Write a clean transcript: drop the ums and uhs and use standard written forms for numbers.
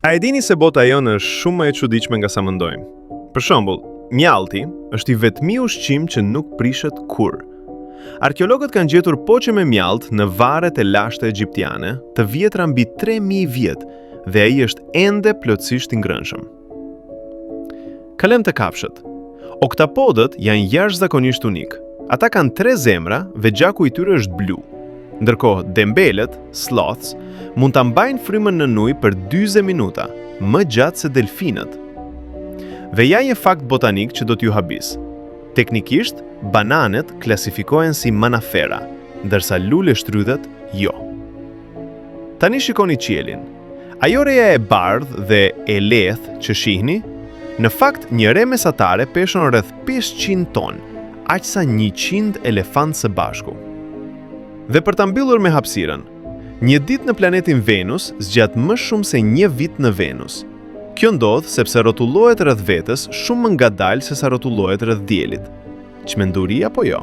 A e dini se bota jonë është shumë më e çuditshme nga sa mendojmë? Për shembull, mjalti është i vetmi ushqim që nuk prishet kurrë. Arkeologët kanë gjetur poçe me mjalt në varret e lashta egjiptiane, të vjetra mbi 3000 vjet, dhe ai është ende plotësisht i ngrënshëm. Kalojmë te kafshët. Oktapodët janë jashtëzakonisht unikë. Ata kanë tre zemra dhe gjaku i tyre është blu. Ndërkohë, dembelët, sloths, mund ta mbajnë frymën nën ujë për 40 minuta, më gjatë se delfinët. Dhe ja një fakt botanik që do t'ju habisë. Teknikisht, bananet klasifikohen si manaferra, ndërsa luleshtrydhet jo. Tani shikoni qiellin. Ajo reja e bardhë dhe e lehtë që shihni, në fakt një re mesatare peshon rreth 500 ton, aq sa 100 elefantë së bashku. Dhe për ta mbyllur me hapësirën, një ditë në planetin Venus zgjat më shumë se një vit në Venus. Kjo ndodh sepse rrotullohet rreth vetes shumë më ngadalë sesa rrotullohet rreth Diellit. Çmenduri apo jo?